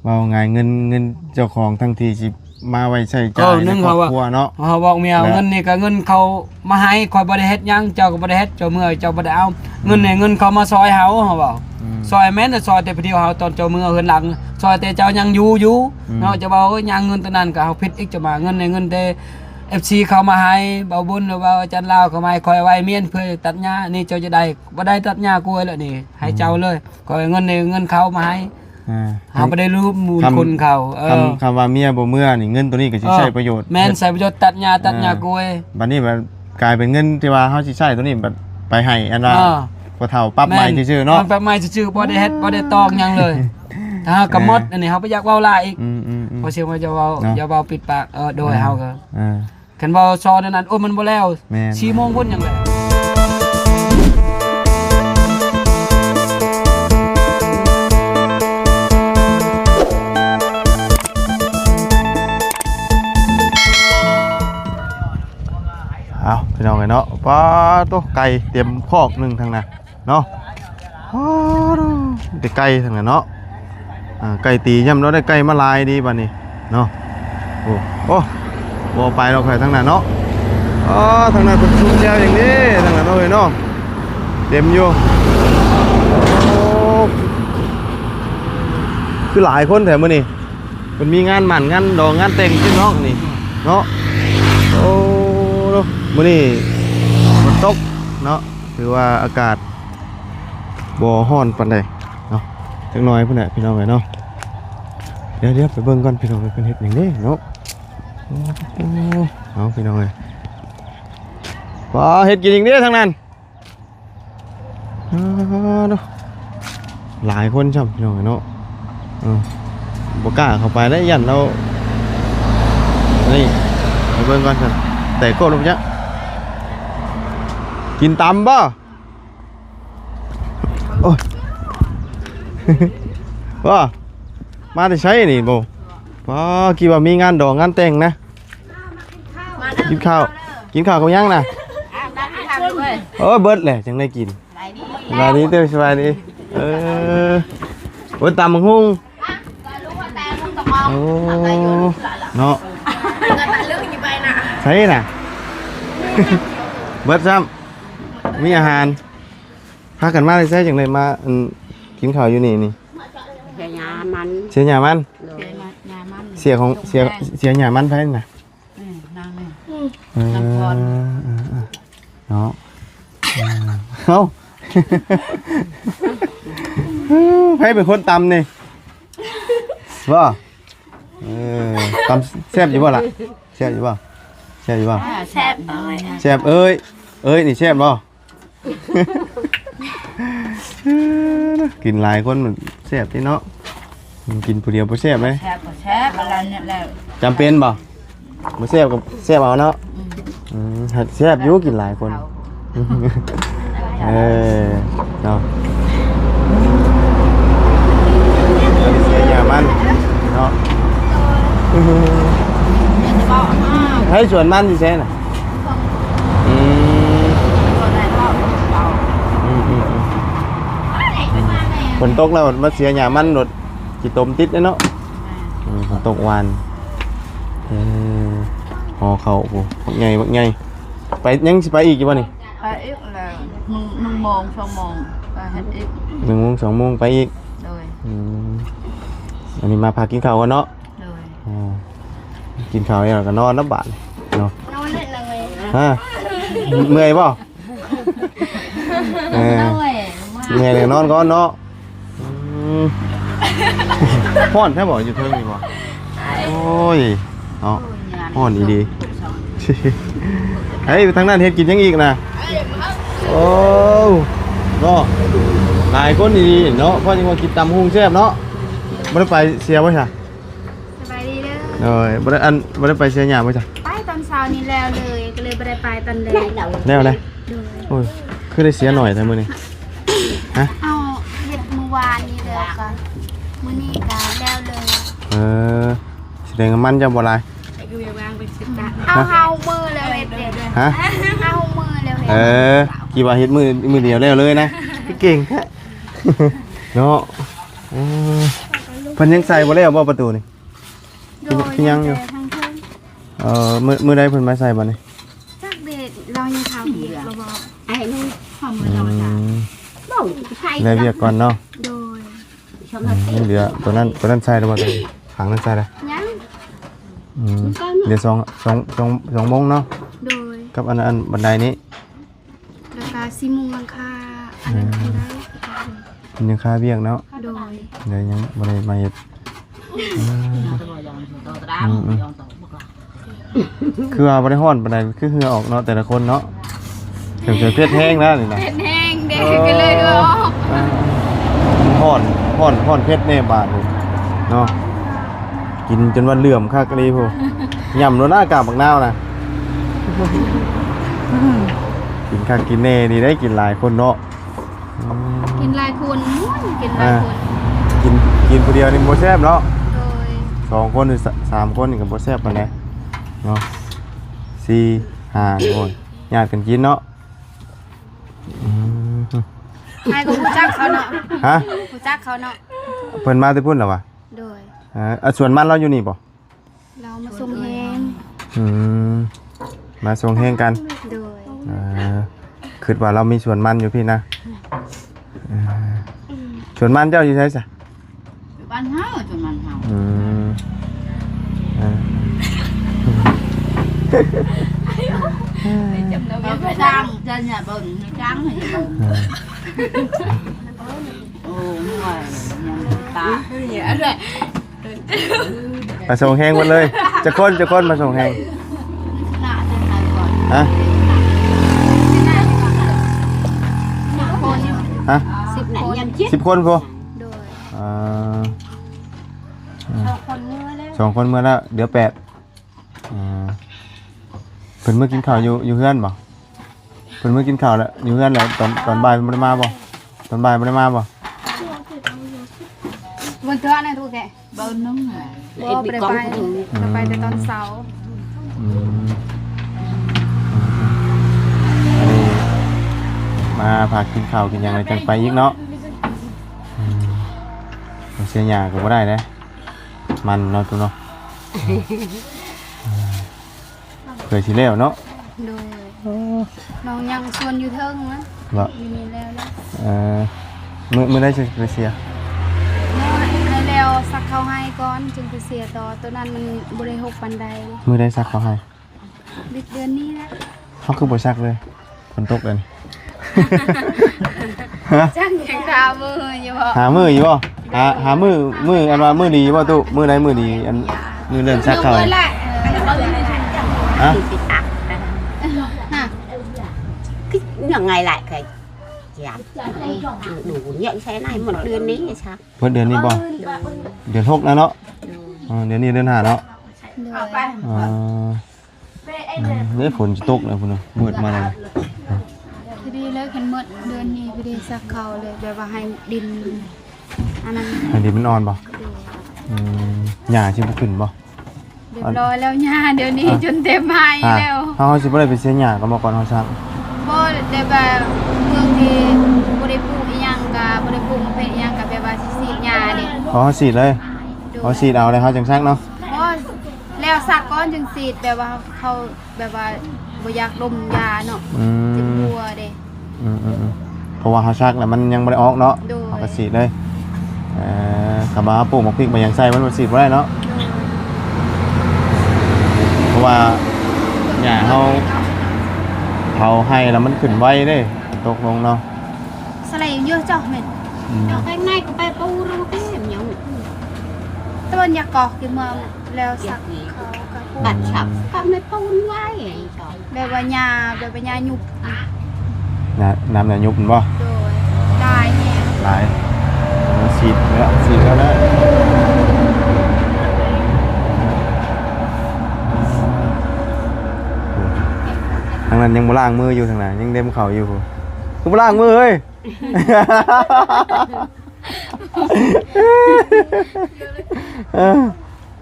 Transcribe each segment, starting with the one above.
ເວົ້າງ່າຍ ເງິນ ເງິນເຈົ້າຂອງ ທັງທີ່ຊິມາໄວ້ໃຊ້ຈ່າຍໃນຄອບຄົວເນາະ. ເຮົາບອກເມຍເອົາເງິນນີ້ກໍເງິນເຂົາມາໃຫ້ ຂ້ອຍບໍ່ໄດ້ເຮັດຫຍັງ ເຈົ້າກໍບໍ່ໄດ້ເຮັດ ເຈົ້າເມື່ອຍເຈົ້າບໍ່ໄດ້ເອົາ ເງິນນີ້ເງິນເຂົາມາຊ່ອຍເຮົາ ເຮົາເວົ້າ ຊ່ອຍແມ່ນຊ່ອຍແຕ່ຜູ້ດຽວເຮົາ ຕອນເຈົ້າເມື່ອເຮືອນຫຼັງ ຊ່ອຍແຕ່ເຈົ້າຍັງຢູ່ຢູ່ເນາະ. ຈະເວົ້າຫຍັງ ເງິນໂຕນັ້ນກໍເຮົາຜິດອີກ ຈະມາເງິນນີ້ເງິນແຕ່ເອັຟຊີເຂົາມາໃຫ້ ເບົາບຸນ ຫຼືວ່າອາຈານລາວເຂົາມາໃຫ້ຂ້ອຍໄວ້ມຽນ ເພື່ອຕັດຫຍ້າ ນີ້ເຈົ້າຈະໄດ້ ບໍ່ໄດ້ຕັດຫຍ້າກ້ວຍແລ້ວນີ້ ໃຫ້ເຈົ້າເລີຍ ຂ້ອຍເງິນນີ້ເງິນເຂົາມາໃຫ້. ອ່າ ເຮົາບໍ່ໄດ້ຮູ້ບຸນຄຸນເຂົາ. ເອີ ຄຳ ຄຳວ່າເມຍບໍ່ເມືອນີ້ ເງິນໂຕນີ້ກໍຊິໃຊ້ປະໂຫຍດ ແມ່ນໃຊ້ປະໂຫຍດຕັດຫຍ້າ ຕັດຫຍ້າກ້ວຍ. ບັດນີ້ບັດກາຍເປັນເງິນທີ່ວ່າເຮົາຊິໃຊ້ໂຕນີ້ ບັດໄປໃຫ້ອັນວ່າຜູ້ເຖົ້າປັບໃໝ່ຊື່ໆເນາະ ປັບໃໝ່ຊື່ໆ ບໍ່ໄດ້ເຮັດ ບໍ່ໄດ້ຕອງຫຍັງເລີຍ. ຖ້າເຮົາກໍໝົດ ອັນນີ້ເຮົາບໍ່ຢາກເວົ້າຫຼາຍອີກ ເພາະຊິວ່າຢ່າເວົ້າ ຢ່າເວົ້າປິດປາກ. ເອີ ໂດຍ ເຮົາກໍ ອ່າ ຄັນເວົ້າຊໍນັ້ນ ໂອ້ ມັນບໍ່ແລ້ວ ແມ່ນ ສີ່ໂມງພຸ້ນຍັງແລ້ວ. ເອົາ ພີ່ນ້ອງເອີຍເນາະ ປາໂຕ ໄກ່ເຕັມຄອກໜຶ່ງທາງນັ້ນ ເນາະ. ໂອ້ ມີແຕ່ໄກ່ທັງນັ້ນເນາະ. ອ່າ ໄກ່ຕີ ຍາມເຮົາໄດ້ໄກ່ມາຫຼາຍດີບັດນີ້ເນາະ. ໂອ້ ໂອ້ ບໍ່ໄປດອກ ໄປທາງນັ້ນເນາະ. ອໍ ທາງນັ້ນເພິ່ນຊຸມແຈວຢ່າງນີ້ ທາງນັ້ນເນາະເອີຍເນາະ ເຕັມຢູ່. ໂອ້ ຄືຫຼາຍຄົນແທ້ມື້ນີ້ ເພິ່ນມີງານໝັ້ນ ງານດອງ ງານແຕ່ງ ພີ່ນ້ອງນີ້ເນາະ. ໂອ້ ມື້ນີ້ຝົນຕົກເນາະ ຖືວ່າອາກາດ ບໍ່ຮ້ອນປານໃດເນາະ ຈັກໜ້ອຍພຸ້ນແຫຼະ ພີ່ນ້ອງເອີຍເນາະ. ດຽວໆ ໄປເບິ່ງກ່ອນ ພີ່ນ້ອງເອີຍ ເພິ່ນເຮັດຫຍັງເດ້ເນາະ. ໂອ້ ເອົາ ພີ່ນ້ອງເອີຍ ວ້າ ເຮັດກິນອີກເດ້ທາງນັ້ນ. ອ້າ ເນາະ ຫຼາຍຄົນຊ້ຳ ພີ່ນ້ອງເອີຍເນາະ. ເອີ ບໍ່ກ້າເຂົ້າໄປແລ້ວ ຢ້ານລາວ ນີ້ ໄປເບິ່ງກ່ອນຊັ້ນ ແຕກໂກດລົງໄປຈັກ. ກິນຕຳບໍ່? ໂອ້ຍ ວ່າ ມາແຕ່ໃສນີ້ບໍ່? ວ້າ ຄິດວ່າມີງານດອງງານແຕ່ງນະ. ກິນເຂົ້າ ກິນເຂົ້າກັບຫຍັງນະ? ໂອ້ຍ ເບິດແຫຼະ ຈັ່ງໄດ້ກິນ. ສະບາຍດີເດີ ສະບາຍດີ. ເອີ ໂອ້ຍ ຕຳບັກຫຸ່ງ. ໂອ້ ເນາະ ໃສນະ? ເບິດຊ້ຳ ມີອາຫານ. ພາກັນມາແຕ່ໃສຈັ່ງໄດ້ມາ ອັນ ກິນເຂົ້າຢູ່ນີ້ນີ້? ເສຍຫຍ້າມັນ ເສຍຫຍ້າມັນ. ໂດຍ ເສຍຫຍ້າມັນ ເສຍຂອງ ເສຍ ເສຍຫຍ້າມັນໃຜນະ? ອືມ ນາງນີ້ ເອີ ນາງພອນ ເອີ ເອີ ເນາະ. ເອີ ເອົ້າ ໃຜເປັນຄົນຕຳນີ້? ບໍ່ ເອີ ຕຳແຊບຢູ່ບໍ່ລະ? ແຊບຢູ່ບໍ່? ແຊບຢູ່ບໍ່? ແຊບເອີຍ ແຊບເອີຍ. ເອີຍ ນີ້ແຊບບໍ່? ກິນຫຼາຍຄົນມັນແຊບຕິເນາະ ກິນຜູ້ດຽວບໍ່ແຊບເດ້. ແຊບກໍແຊບ ອັນນັ້ນແຫຼະ ຈຳເປັນບໍ່? ບໍ່ແຊບກໍແຊບເອົາເນາະ. ອືມ ອືມ ແຊບຢູ່ ກິນຫຼາຍຄົນ. ເອີ ເນາະ ເສຍຫຍ້າມັນເນາະ. ໃຜສວນມັນຢູ່ໃສນະ? ອືມ ອືມ ອືມ ອືມ ຝົນຕົກແລ້ວມາເສຍຫຍ້າມັນໂລດ ຂີ້ຕົມຕິດເດ້ເນາະ. ອືມ ຝົນຕົກວານ. ເອີ ຫໍ່ເຂົ້າ ໂອ້ ບັກໃຫຍ່ ບັກໃຫຍ່. ໄປ ຍັງຊິໄປອີກຢູ່ບໍ່ນີ້? ໄປອີກແລ້ວ ໜຶ່ງ ໜຶ່ງໂມງ ສອງໂມງ ກໍເຮັດອີກ ໜຶ່ງໂມງ ສອງໂມງ ໄປອີກ. ໂດຍ ອືມ ອັນນີ້ມາພັກກິນເຂົ້າກ່ອນເນາະ. ໂດຍ ອ່າ ກິນເຂົ້າແລ້ວກໍນອນນະບາດເນາະ. ນອນເລີຍ ຮະ ເມື່ອຍບໍ່? ເອີ ເມື່ອຍແລ້ວນອນກ່ອນເນາະ. ອືມ ຮ້ອນແທ້ບໍ່ ຢູ່ເທິງນີ້ບໍ່? ໂອ້ຍ ເນາະ ຮ້ອນອີ່ຫຼີ. ເຮີ້ຍ ທາງນັ້ນເຮັດກິນຫຍັງອີກນະ? ໂອ້ ເນາະ ຫຼາຍຄົນອີ່ຫຼີເນາະ. ເພາະຍັງວ່າກິນຕຳຫຸ່ງແຊບເນາະ. ບໍ່ໄດ້ໄປເສຍບໍ່ຊະ? ສະບາຍດີເດີ. ໂດຍ ບໍ່ໄດ້ ອັນ ບໍ່ໄດ້ໄປເສຍຫຍ້າບໍ່ຊະ? ໄປຕອນເຊົ້ານີ້ແລ້ວເລີຍ ກໍເລີຍບໍ່ໄດ້ໄປຕອນແລງ. ແລ້ວເລີຍ? ໂດຍ ໂອ້ຍ ຄືໄດ້ເສຍໜ້ອຍແທ້ມື້ນີ້? ຮະ? ເອົາເຮັດມື້ວານນີ້ແລ້ວກໍມື້ນີ້ກໍແລ້ວເລີຍ. ເອີ ສະແດງວ່າມັນເຈົ້າບໍ່ຫຼາຍ. ເອົາ ເຮົາມື້ແລ້ວເຮັດເດ້. ຮະ? ເຮົາມື້ແລ້ວເຮັດ. ເອີ ຄິດວ່າເຮັດມື້ ມື້ດຽວແລ້ວເລີຍນະ. ເກັ່ງແທ້ເນາະ. ເອີ ເພິ່ນຍັງໃສ່ບໍ່ແລ້ວບໍ່ປະຕູນີ້? ໂດຍ ຄືຍັງຢູ່ ແຕ່ທາງເທິງ ເອີ ມື້ ມື້ໃດເພິ່ນມາໃສ່ບັດນີ້? ຈັກເດ ລາວຍັງຖາມອີກ ລາວບອກ ໄອ້ໜຶ່ງ ອືມ ເວົ້າໃສ່ ໄດ້ວຽກກ່ອນເນາະ ໂດຍ ອືມ ຍັງເຫຼືອຕົວນັ້ນ ຕົວນັ້ນໃສ່ແລ້ວບໍ່? ຖັງນັ້ນໃສ່ແລ້ວ ຍັງ ອືມ ເຫຼືອສອງ ສອງ ສອງ ສອງໂມງເນາະ ໂດຍ ກັບອັນ ອັນບັນໄດນີ້ ແລ້ວກະຊິມຸງຫຼັງຄາ ອັນນັ້ນ ອືມ ກໍໄດ້ ມັນຍັງຄາວຽກເນາະ ໂດຍ ເລີຍຍັງບໍ່ໄດ້ມາເຮັດ ອືມ ອືມ ອືມ ຄືວ່າບໍ່ໄດ້ຮ້ອນປານໃດ ຄືເຫື່ອອອກເນາະ ແຕ່ລະຄົນເນາະ ສົງໄສເຜັດແຮງແລ້ວນີ້ນະ ເຜັດແຮງເດ້ ເອີ ກໍເລີຍເຫື່ອອອກ ເອີ ຮ້ອນ ຮ້ອນ ຮ້ອນເຜັດແນ່ບາດນີ້ເນາະ ກິນຈົນວ່າເຫຼື້ອມຄັກອີ່ຫຼີພຸ້ນ ຫຍ້ຳໂລດນະ ກາບບັກນາວນະ ກິນຄັກກິນແນ່ ດີໄດ໋ ກິນຫຼາຍຄົນເນາະ ອືມ ກິນຫຼາຍຄົນ ມ່ວນ ກິນຫຼາຍຄົນ ອ່າ ກິນ ກິນຜູ້ດຽວນີ້ບໍ່ແຊບເນາະ ໂດຍ ສອງຄົນ ສາມຄົນນີ້ກໍບໍ່ແຊບປານໃດເນາະ ສີ່ ຫ້າ ໂອ້ຍ ຍາດກັນກິນເນາະ ອືມ ອ້າຍກໍຮູ້ຈັກເຂົາເນາະ ຮະ ຮູ້ຈັກເຂົາເນາະ ເພິ່ນມາແຕ່ພຸ້ນລະຫວາ? ໂດຍ ເອີ ອາ ສວນມັນລາວຢູ່ນີ້ບໍ່? ລາວມາສົ່ງແຮງ ອືມ ມາສົ່ງແຮງກັນ ໂດຍ ເອີ ຄິດວ່າລາວມີສວນມັນຢູ່ພີ້ນະ ເອີ ສວນມັນເຈົ້າຢູ່ໃສຊະ? ຢູ່ບ້ານເຮົາ ສວນມັນເຮົາ ອືມ ເອີ ໄປຈ້າງເຈົ້າເນຍ ເບິ່ງຈ້າງໃຫ້ເບິ່ງ ເອີ ໂອ້ຍ ຍັງຕາ ມາສົ່ງແຮງໝົດເລີຍ ຈັກຄົນ ຈັກຄົນມາສົ່ງແຮງ? ຮະ? ຮະ? ສິບຄົນ ສິບຄົນພຸ້ນ ໂດຍ ອ່າ ສອງຄົນເມືອແລ້ວ ສອງຄົນເມືອແລ້ວ ເຫຼືອແປດ ອ່າ ເພິ່ນເມືອກິນເຂົ້າຢູ່ ຢູ່ເຮືອນບໍ່? ເພິ່ນເມືອກິນເຂົ້າແລ້ວ ຢູ່ເຮືອນແລ້ວ ຕອນ ຕອນບ່າຍເພິ່ນບໍ່ໄດ້ມາບໍ່? ຕອນບ່າຍບໍ່ໄດ້ມາບໍ່? ເພິ່ນເທື່ອນະ ທຸກແກ ເບິ່ງໜຶ່ງ ບໍ່ ບໍ່ໄດ້ໄປ ອືມ ໄປແຕ່ຕອນເຊົ້າ ອືມ ອັນນີ້ມາພາກິນເຂົ້າກິນຫຍັງແລ້ວຈັ່ງໄປອີກເນາະ ອືມ ເສຍຫຍ້າກໍບໍ່ໄດ້ເດ້ ມັນເນາະ ຕູ້ເນາະ ເພື່ອຊິແລ້ວເນາະ ໂດຍ ນ້ອງຍັງສວນຢູ່ເທິງນະ ບໍ່ ຢູ່ນີ້ແລ້ວແຫຼະ ເອີ ມື້ ມື້ໃດຊິໄປເສຍ? ໃຫ້ແລ້ວສັກເຂົ້າໄຮ່ກ່ອນ ຈຶ່ງໄປເສຍຕໍ່ ໂຕນັ້ນມັນບໍ່ໄດ້ຮົກປານໃດ ມື້ໃດສັກເຂົ້າໄຮ່? ເດືອນນີ້ແຫຼະ ເຮົາຄືບໍ່ສັກເລີຍ ຝົນຕົກເລີຍ ຮະ? ຈັກຍັງຫາມື້ຢູ່ບໍ່? ຫາມື້ຢູ່ບໍ່? ຫາ ຫາມື້ ມື້ ອັນວ່າມື້ດີບໍ່ຕູ້? ມື້ໃດມື້ດີ? ອັນ ມື້ເລີ່ມສັກເຂົ້າ ຮະ? ຍັງໄງລະ ຫມດເດືອນນີ້ບໍ່? ເດືອນຫົກແລ້ວເນາະ ເດືອນຫົກແລ້ວເນາະ ເດືອນນີ້ເດືອນຫ້າເນາະ ເອີ ອືມ ເດ້ ຝົນຊິຕົກແລ້ວພຸ້ນນະ ມືດມາແລ້ວ ພໍດີເລີຍ ຄັນໝົດເດືອນນີ້ພໍດີສັກເຂົ້າເລີຍ ແບບວ່າໃຫ້ດິນອັນນັ້ນ ໃຫ້ດິນມັນອ່ອນບໍ່? ໂດຍ ອືມ ຫຍ້າຊິບໍ່ຂຶ້ນບໍ່? ຮຽບຮ້ອຍແລ້ວ ຫຍ້າດຽວນີ້ ອ່ະ ຈົນເຕັມໄຮ່ແລ້ວ ເຮົາ ເຮົາຊິບໍ່ໄດ້ໄປເສຍຫຍ້າກັນບໍ່ ກ່ອນເຮົາສັກ? ບໍ່ ແຕ່ວ່າເມືອງທີ່ບໍ່ໄດ້ປູກອີ່ຫຍັງ ກະບໍ່ໄດ້ປູກໝາກເຜັດອີ່ຫຍັງ ກະແບບວ່າຊິສີດຫຍ້າເດ້ ອໍ ເຮົາສີດເລີຍ ໂດຍ ເຮົາສີດເອົາແລ້ວເຮົາຈັ່ງສັກເນາະ ບໍ່ ແລ້ວສັກກ່ອນຈຶ່ງສີດ ແບບວ່າເຂົາ ແບບວ່າບໍ່ຢາກດົມຢາເນາະ ອືມ ເຈັບຫົວເດ້ ອືມໆໆ ເພາະວ່າເຮົາສັກແລ້ວມັນຍັງບໍ່ໄດ້ອອກເນາະ ໂດຍ ເຮົາກໍສີດເລີຍ ເອີ ຄັນວ່າເຮົາປູກໝາກພິກໝາກຫຍັງໃສ່ ມັນບໍ່ສີດບໍ່ໄດ້ເນາະ ໂດຍ ເພາະວ່າຫຍ້າເຮົາເຜົາໄຮ່ແລ້ວມັນຂຶ້ນໄວເດ້ ຕົກລົງເນາະ ສະໄລເຍອະເຈົ້າແມ່ນ ອືມ ເຈົ້າໄປໄນກໍໄປປູຣະແກ້ມຫຍັງ ຕະວັນຢາກອກກິນເມືອງ ແລ້ວສັກເຂົາກໍປູ ບັດສັກກໍໄດ້ປູນໄວ້ ແບບວ່າຫຍ້າ ແບບວ່າຫຍ້າຍຸບ ນ້ຳ ນ້ຳຫຍ້າຍຸບແມ່ນບໍ່? ໂດຍ ຫຼາຍແຮງ ຫຼາຍ ເອີ ສີດແລ້ວ ສີດແລ້ວນະ ທາງນັ້ນຍັງບໍ່ລ້າງມືຢູ່ ທາງນັ້ນຍັງເດັມເຂົ້າຢູ່ ຄືບໍ່ລ້າງມືເຮີ້ຍ? ເອີ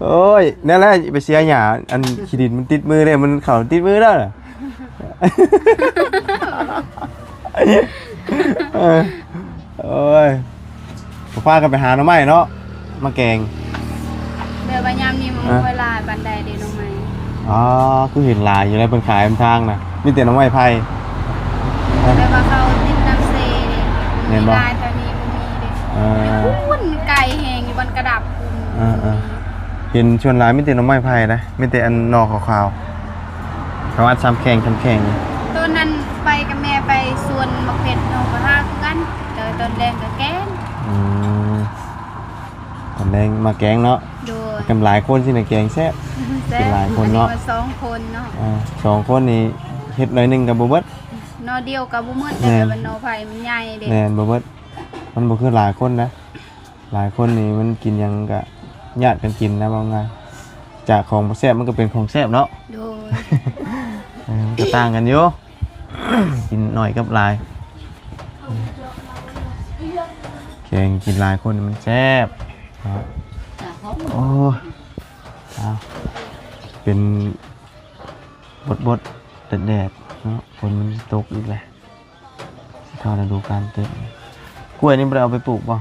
ໂອ້ຍ ແນວໃດໄປເສຍຫຍ້າ ອັນຂີ້ດິນມັນຕິດມືເດ້ ມັນເຂົ້າຕິດມືແລ້ວ ເອີ ໂອ້ຍ ພາກັນໄປຫາໜໍ່ໄມ້ເນາະ ມາແກງ ແບບວ່າຍາມນີ້ມັນ ອ່ະ ບໍ່ຄ່ອຍຫຼາຍປານໃດເດ້ໜໍ່ໄມ້. ອໍ ຄືເຫັນຫຼາຍຢູ່ໃນເພິ່ນຂາຍນຳທາງນະ ມີແຕ່ໜໍ່ໄມ້ໄຜ່. ແບບວ່າເຂົາຕິດນ້ຳເຊເດ້ ແມ່ນບໍ່? ມີຫຼາຍແຖວນີ້ບໍ່ມີເດ້. ເອີ ຢູ່ພຸ້ນໄກແຮງ ຢູ່ບ່ອນກະດັບພຸ້ນ. ເອີໆ ເຫັນສ່ວນຫຼາຍມີແຕ່ໜໍ່ໄມ້ໄຜ່ນະ ມີແຕ່ອັນໜໍ່ຂາວໆ ເຂົາອັດຊຳແຂງຊຳແຂງ. ຕອນນັ້ນໄປກັບແມ່ໄປສວນໝາກເພັດ ນ້ອງກໍຫາຄືກັນ ແຕ່ຕອນແລງກໍແກງ. ອືມ ຕອນແລງມາແກງເນາະ. ໂດຍ ກັນຫຼາຍຄົນຊິໄດ້ແກງແຊບ. ແຊບ ກິນຫຼາຍຄົນເນາະ ອັນນີ້ມາສອງຄົນເນາະ. ອ່າ ສອງຄົນນີ້ເຮັດໜ້ອຍໜຶ່ງກໍບໍ່ເບິດ ໜໍ່ດຽວກໍບໍ່ໝົດ. ແມ່ນ ແຕ່ວ່າໜໍ່ໄຜ່ມັນໃຫຍ່ເດ້. ແມ່ນ ບໍ່ເບິດ ມັນບໍ່ຄືຫຼາຍຄົນນະ. ຫຼາຍຄົນນີ້ມັນກິນຫຍັງກະຍາດກັນກິນນະ ເວົ້າງ່າຍ ຈາກຂອງບໍ່ແຊບມັນກໍເປັນຂອງແຊບເນາະ. ໂດຍ ເອີ ມັນກໍຕ່າງກັນຢູ່ ກິນໜ້ອຍກັບຫຼາຍ ແກງກິນຫຼາຍຄົນມັນແຊບເນາະ. ໂອ້ຍ ເອົາ ເປັນບົດໆ ແດດໆ ເນາະ ຝົນມັນຊິຕົກອີກແຫຼະ. ເຂົ້າລະດູການເຕີບ. ກ້ວຍນີ້ບໍ່ໄດ້ເອົາໄປປູກບໍ່?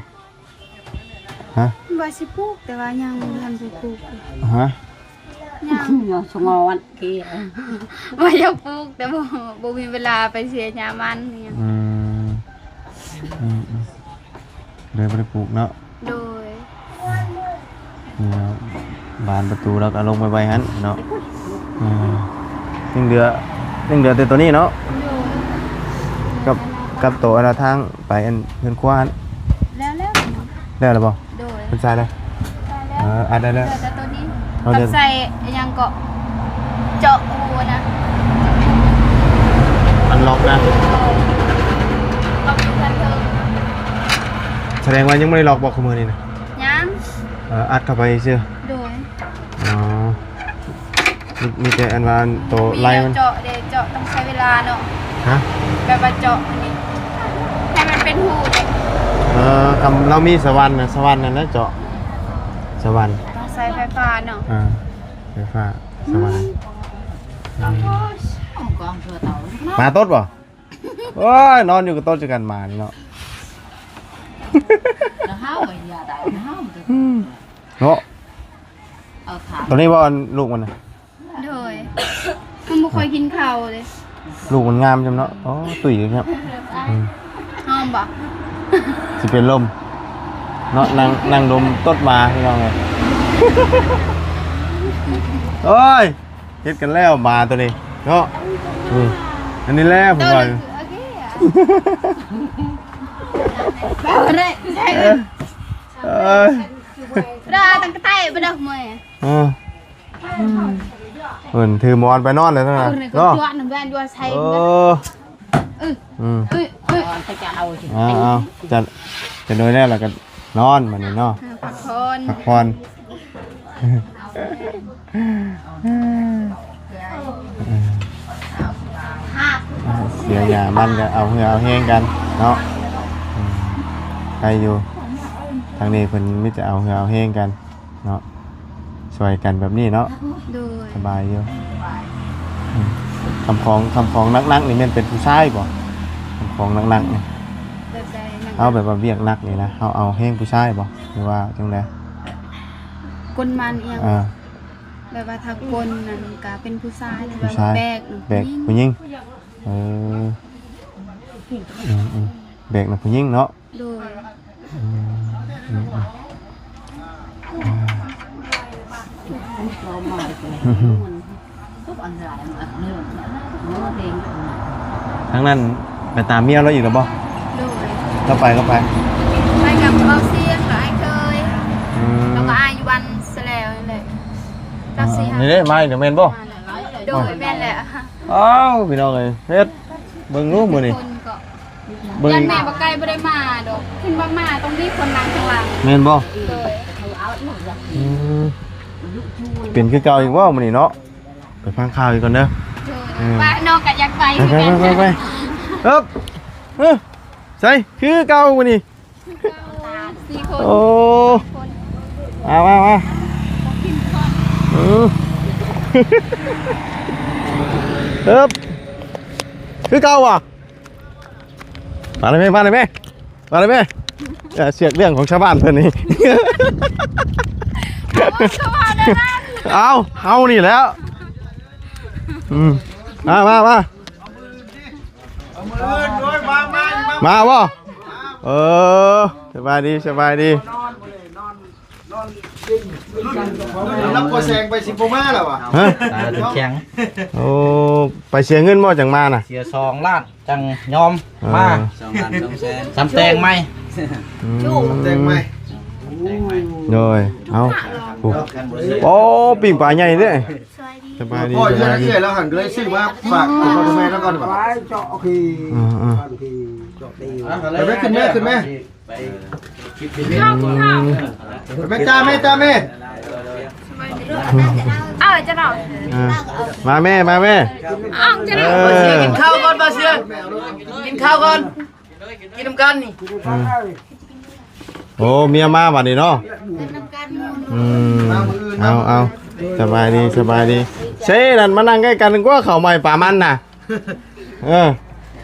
ຮະ? ວ່າຊິປູກ ແຕ່ວ່າຍັງບໍ່ທັນໄປປູກ. ຮະ? ຍັງ ສະງອນເກ ວ່າຢາກປູກ ແຕ່ບໍ່ ບໍ່ມີເວລາໄປເສຍຫຍ້າມັນຫຍັງ. ອືມ ອືມໆ ເລີຍບໍ່ໄດ້ປູກເນາະ. ໂດຍ ນີ້ເນາະ ບານປະຕູລາວກໍເອົາລົງໄປໄວ້ຫັ້ນເນາະ. ອືມ ຍັງເຫຼືອ ຍັງເຫຼືອແຕ່ໂຕນີ້ເນາະ. ໂດຍ ກັບ ກັບໂຕອັນລະທາງໄປອັນເຮືອນຄົວຫັ້ນ ແລ້ວ ແລ້ວ ແລ້ວລະບໍ່? ໂດຍ ເພິ່ນໃສ່ແລ້ວ. ເອີ ອັດໄດ້ແລ້ວ ເຫຼືອແຕ່ໂຕນີ້ ເອົາ ກັບໃສ່ອີຫຍັງເກາະ ເຈາະຮູນະ ອັນລັອກນະ. ໂດຍ ລັອກຢູ່ທາງເທິງ. ສະແດງວ່າຍັງບໍ່ໄດ້ລັອກບໍ່ ຄູ່ມື້ນີ້ນະ? ຍັງ. ເອີ ອັດເຂົ້າໄປຊື່. ໂດຍ ອໍ ມີ ມີແຕ່ອັນວ່າໂຕໄລ່ມັນ ມີແນວເຈາະເດ້ ເຈາະຕ້ອງໃຊ້ເວລາເນາະ. ຮະ? ແບບວ່າເຈາະອັນນີ້ ໃຫ້ມັນເປັນຮູເດ້. ເອີ ຄຳລາວມີສະຫວັນນະ ສະຫວັນນັ້ນນະເຈາະ ສະຫວັນ ຕ້ອງໃຊ້ໄຟຟ້າເນາະ. ອ່າ ໄຟຟ້າ ສະຫວັນ. ອືມ ອືມ ມາຕົດບໍ່? ໂອ້ຍ ນອນຢູ່ກັບໂຕະຄືກັນໝານີ້ເນາະ. ອືມ ເນາະ ເອົາຖາມ ໂຕນີ້ບໍ່ ອັນລູກມັນນະ? ໂດຍ ມັນບໍ່ຄ່ອຍກິນເຂົ້າເດ້. ລູກມັນງາມຈຳເນາະ. ໂອ້ ຕຸ້ຍເລີຍເນາະ. ອືມ ຫອມບໍ່? ຊິເປັນລົມເນາະ ນັ່ງ ນັ່ງດົມຕົດໝາ ພີ່ນ້ອງເອີຍ. ໂອ້ຍ ເຮັດກັນແລ້ວໝາໂຕນີ້ເນາະ. ອືມ ອັນນີ້ແຫຼະ ໂຕ ຜົມວ່າ ໂອເຄອະ ໄປບໍ່ໄດ້ ໃຊ່ ເອີ ເອີຍ ລາຕັ້ງແຕ່ໄຕ່ໄປດອກເມຍ. ເອີ ເພິ່ນຖືໝອນໄປນອນແລ້ວນະ ເອີ ເນາະ. ເອີ ອືມ ເອີຍ ເອີຍ ເອີຍ ເອົາ ເອົາ ຈັດ ຈັດໂດຍແລ້ວ ແລ້ວກໍນອນບັດນີ້ເນາະ. ເອີ ພັກຜ່ອນ ພັກຜ່ອນ. ເສຍຫຍ້າມັນກໍເອົາເຫື່ອເອົາແຮງກັນເນາະ. ອືມ ໃຄຢູ່ ທາງນີ້ເພິ່ນມີແຕ່ເອົາເຫື່ອເອົາແຮງກັນເນາະ ຊ່ວຍກັນແບບນີ້ເນາະ. ໂດຍ ສະບາຍຢູ່. ອືມ ຄຳຂອງ ຄຳຂອງໜັກໆນີ້ແມ່ນເປັນຜູ້ຊາຍບໍ່? ຄຳຂອງໜັກໆນີ້ ແບບໃດ? ເອົາແບບວ່າວຽກໜັກນີ້ນະ ເຮົາເອົາແຮງຜູ້ຊາຍບໍ່ ຫຼືວ່າຈັ່ງໃດ? ກົນມັນອີ່ຫຍັງ ອ່າ ແບບວ່າຖ້າກົນນັ້ນກະເປັນຜູ້ຊາຍ ແຕ່ວ່າ ຜູ້ຊາຍ ແບກ ແບກຜູ້ຍິງ ຜູ້ຍິງ. ເອີ ອືມໆ ແບກນະຜູ້ຍິງເນາະ. ໂດຍ ອືມ ອືມ ອືມ ທາງນັ້ນໄປຕາມເມຍລາວອີກແລ້ວບໍ່? ໂດຍ ລາວໄປ ລາວໄປ ໄປກັບເບົາຊຽງ ກັບອ້າຍເຄີຍ. ອືມ ແລ້ວກໍອ້າຍຢູ່ບ້ານສະແລວນີ້ແຫຼະ. ອ່າ ຈັກຊິຫາ ນີ້ເດ້ ມາອີກແລ້ວແມ່ນບໍ່? ໂດຍ ແມ່ນແຫຼະ. ອ້າວ ພີ່ນ້ອງເອີຍ ເຮັດເບິ່ງດູມື້ນີ້ ເບິ່ງ ຢ້ານແມ່ບໍ່ໄກບໍ່ໄດ້ມາດອກ ເຫັນວ່າມາຕ້ອງມີຄົນນັ່ງຂ້າງຫຼັງ ແມ່ນບໍ່? ໂດຍ ອືມ ເປັນຄືເກົ່າອີກບໍ່ມື້ນີ້ເນາະ? ໄປຟັງຂ່າວອີກກ່ອນເດີ. ໂດຍ ເອີ ໄປ ນ້ອງກໍຢາກໄປ ໄປ ຄືກັນ ໄປ ໄປ ໄປ ເອີບ ເອີ ໃສ ຄືເກົ່າມື້ນີ້ ສີ່ຄົນ ໂອ້ ມາ ມາ ມາ ອືມ ເອີບ ຄືເກົ່າຫວາ? ມາເລີຍແມ່ ມາເລີຍແມ່ ມາເລີຍແມ່. ເອີ ເຊືອກເລື່ອງຂອງຊາວບ້ານເພິ່ນນີ້. ເອົາ ເຮົານີ້ແຫຼ້ວ. ອືມ ມາ ມາ ມາ ມາບໍ່? ເອີ ສະບາຍດີ ສະບາຍດີ. ລາວບໍ່ແຊງໄປຊິບໍ່ມາແລ້ວຫວາ? ຮະ? ຕາຈົນແຂງ. ໂອ້ ໄປເສຍເງິນບໍ່ຈັ່ງມານະ? ເສຍສອງລ້ານຈັ່ງຍອມມາ. ເອີ ສອງລ້ານສອງແສນ ສຳແຕງໃໝ່. ອືມ ສຳແຕງໃໝ່ ສຳແຕງໃໝ່. ໂດຍ ເອົາ ໂອ້ ໂອ້ ປີ້ງປາໃຫຍ່ເດ້. ສະບາຍດີ ສະບາຍດີ. ພໍ່ຢູ່ເຮືອນເອື້ອຍລາວຫັ້ນ ກໍເລີຍຊື້ມາຝາກພໍ່ແມ່ລາວກ່ອນວ່າ. ເອີ ເອີ ໄປແມ່ ຂຶ້ນແມ່ ຂຶ້ນແມ່. ໄປກິນເຂົ້າ ກິນເຂົ້າ. ແມ່ ຈ້າແມ່ ຈ້າແມ່. ເອົາຈະເນາະ. ເອີ ມາແມ່ ມາແມ່. ເອົາຈະເນາະ. ເອີ ກິນເຂົ້າກ່ອນ ບ່າວຊຽງ ກິນເຂົ້າກ່ອນ ກິນນຳກັນນີ້. ເອີ ໂອ້ ເມຍມາບັດນີ້ເນາະ. ອືມ ເອົາ ເອົາ ສະບາຍດີ ສະບາຍດີ. ເຊ ນັ້ນມານັ່ງໃກ້ກັນກວ່າ ເຂົ້າໃໝ່ປາມັນນະ. ເອີ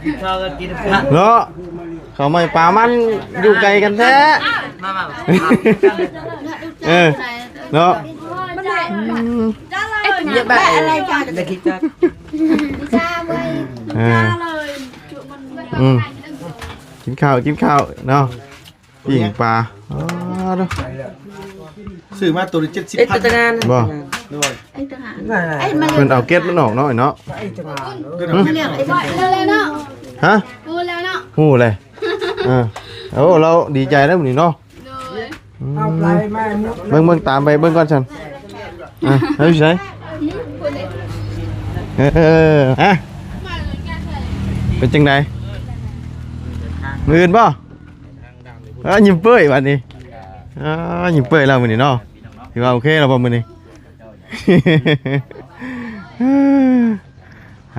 ກິນເຂົ້າກັນ ກິນນຳກັນເນາະ. ເຂົ້າໃໝ່ປາມັນຢູ່ໄກກັນແທ້. ມາ ມາ ເອີ ເນາະ. ອືມ ເອີ ອືມ ກິນເຂົ້າ ກິນເຂົ້າເນາະ. ປີ້ງປາ. ອໍ ຊື້ມາໂຕລະເຈັດສິບພັນ. ບໍ່ ໂດຍ ເພິ່ນເອົາເກັດມັນອອກເນາະ ເນາະ. ຮະ? ຮູ້ແລ້ວເນາະ ຮູ້ແລ້ວ. ເອີ ໂອ້ ລາວດີໃຈແລ້ວມື້ນີ້ເນາະ. ອືມ ເບິ່ງ ເບິ່ງ ຕາມໄປເບິ່ງກ່ອນຊັ້ນ. ອ່ະ ເຮົາຢູ່ໃສ? ເອີ ຮະ? ເປັນຈັ່ງໃດ? ມື້ອື່ນບໍ່? ອ່າ ຍິ້ມເປີ້ຍບັດນີ້. ອ່າ ຍິ້ມເປີ້ຍແລ້ວມື້ນີ້ເນາະ. ຖືວ່າໂອເຄແລ້ວບໍ່ມື້ນີ້?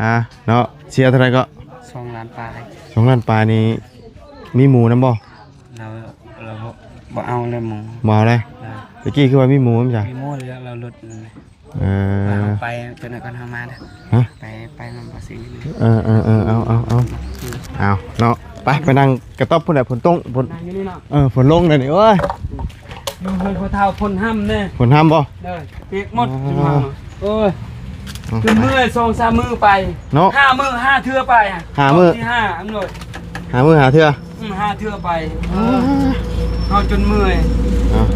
ອ່າ ເນາະ ເສຍເທົ່າໃດເກາະ? ສອງລ້ານປາຍ. ສອງລ້ານປາຍນີ້ ມີໝູນຳບໍ່? ລາວ ລາວບໍ່ເອົາແລ້ວໝູ. ບໍ່ເອົາແລ້ວ. ອ່າ ຕະກີ້ຄືວ່າມີໝູນຳຈ້ະ? ມີໝູແລ້ວ ລາວລົດນັ້ນແຫຼະ. ເອີ ໄປ ເຈົ້າໜ້ອຍກ່ອນ ເຮົາມາເດີ. ຮະ? ໄປ ໄປນຳບໍ່ຊິງ. ເອີ ເອີ ເອີ ເອົາ ເອົາ ເອົາ ເອົາເນາະ. ໄປ ໄປນັ່ງກະຕອບພຸ້ນແຫຼະ ຝົນຕົກ ຝົນ ເອີ ຝົນລົງແລ້ວນີ້. ໂອ້ຍ ຢູ່ເຮືອນພໍ່ເຖົ້າ ຝົນຫ້ຳເດ້. ຝົນຫ້ຳບໍ່? ເດີ ປຽກໝົດ. ອໍ ໂອ້ຍ ຈົນເມື່ອຍ ສອງສາມມື້ໄປເນາະ. ຫ້າມື້ຫ້າເທື່ອໄປ. ຫ້າມື້ ທີຫ້າ ອຳນວຍ. ຫ້າມື້ຫ້າເທື່ອ. ອືມ ຫ້າເທື່ອໄປ. ເອີ ເຮົາຈົນເມື່ອຍ. ເອົາ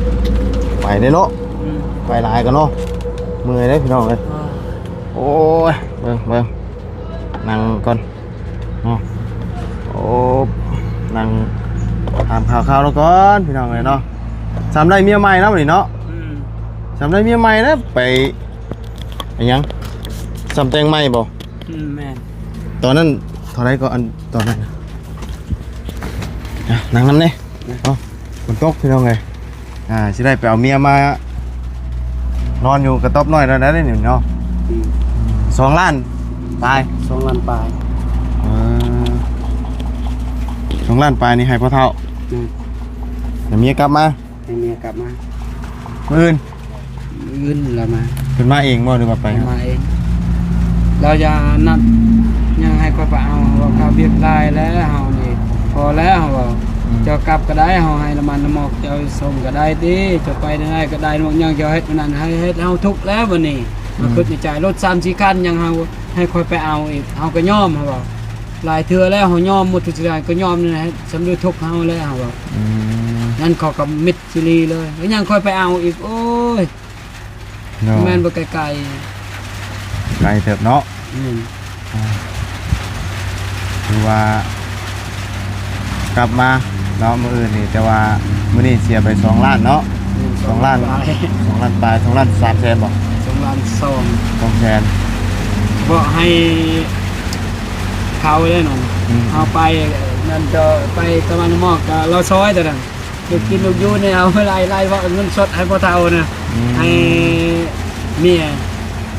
ໄປເດ້ເນາະ. ອືມ ໄປຫຼາຍກໍເນາະ ເມື່ອຍເດ້ພີ່ນ້ອງເອີຍ. ເອີ ໂອ້ຍ ເບິ່ງ ເບິ່ງ ນັ່ງກ່ອນເນາະ. ໂອ້ ນັ່ງຖາມຂ່າວຄາວລາວກ່ອນພີ່ນ້ອງເອີຍເນາະ. ສ່ຳໄດ້ເມຍໃໝ່ແລ້ວນີ້ເນາະ. ອືມ ສ່ຳໄດ້ເມຍໃໝ່ແລ້ວ ໄປ ອີຫຍັງ ສ່ຳແຕ່ງໃໝ່ບໍ່? ອືມ ແມ່ນ. ຕອນນັ້ນເທົ່າໃດກໍ ອັນຕອນນັ້ນນະ? ອ່ະ ນັ່ງນຳແດ່. ເອົາ ຝົນຕົກພີ່ນ້ອງເອີຍ. ອ່າ ຊິໄດ້ໄປເອົາເມຍມານອນຢູ່ກະຕອບນ້ອຍແລ້ວໄດ໋ນີ້ເນາະ. ອືມ ສອງລ້ານປາຍ. ສອງລ້ານປາຍ. ເອີ ສອງລ້ານປາຍນີ້ໃຫ້ພໍ່ເຖົ້າ. ອືມ ໃຫ້ເມຍກັບມາ. ໃຫ້ເມຍກັບມາ. ມື້ອື່ນ? ມື້ອື່ນລາວມາ. ເພິ່ນມາເອງບໍ່ ຫຼືວ່າໄປ? ມາເອງ. ລາວຢ່ານັດຫຍັງໃຫ້ຂ້ອຍໄປເອົາ ເວົ້າຄາວຽກຫຼາຍແລ້ວ ເຮົານີ້ພໍແລ້ວ ເຮົາເວົ້າ. ອືມ ເຈົ້າກັບກໍໄດ້ ເຮົາໃຫ້ນ້ຳມັນນ້ຳໝອກເຈົ້າສົ່ງກໍໄດ້ຕິ ເຈົ້າໄປແນວໃດກໍໄດ້ ນອກຫຍັງເຈົ້າເຮັດແນວນັ້ນ ໃຫ້ເຮັດ ເຮົາທຸກແລ້ວບັດນີ້. ອືມ ມາຄິດໃນໃຈ ລົດສາມສີ່ຄັນຫຍັງ ເຮົາໃຫ້ຂ້ອຍໄປເອົາອີກ ເຮົາກໍຍອມ ເຮົາເວົ້າ. ຫຼາຍເທື່ອແລ້ວ ເຮົາຍອມໝົດທຸກສິ່ງ ກໍຍອມນັ້ນແຫຼະ ສຳເລັດທຸກເຮົາແລ້ວ ເຮົາເວົ້າ. ອືມ ນັ້ນເຂົາກໍມິດ ຊິລີເລີຍ ແລ້ວຍັງຄ່ອຍໄປເອົາອີກ. ໂອ້ຍ ເນາະ ແມ່ນບໍ່ໄກໆ ໄກເຕີບເນາະ. ອືມ ອ່າ ຄືວ່າກັບມາເນາະ ມື້ອື່ນນີ້ ແຕ່ວ່າມື້ນີ້ເສຍໄປສອງລ້ານເນາະ. ອືມ ສອງລ້ານ ສອງລ້ານປາຍ ສອງລ້ານສອງແສນບໍ່? ສອງລ້ານສອງ ສອງແສນ ບໍ່ໃຫ້ເຂົາເດ້ເນາະ. ອືມ ເຮົາໄປນັ້ນ ຈະໄປຕາວັນອອກ ກໍລາວຊອຍຕອນນັ້ນ ລູກກິນລູກຢູ່ນີ້ ເອົາຫຼາຍໆ ເວົ້າເງິນສົດໃຫ້ພໍ່ເຖົ້ານະ. ອືມ ໃຫ້ເມຍ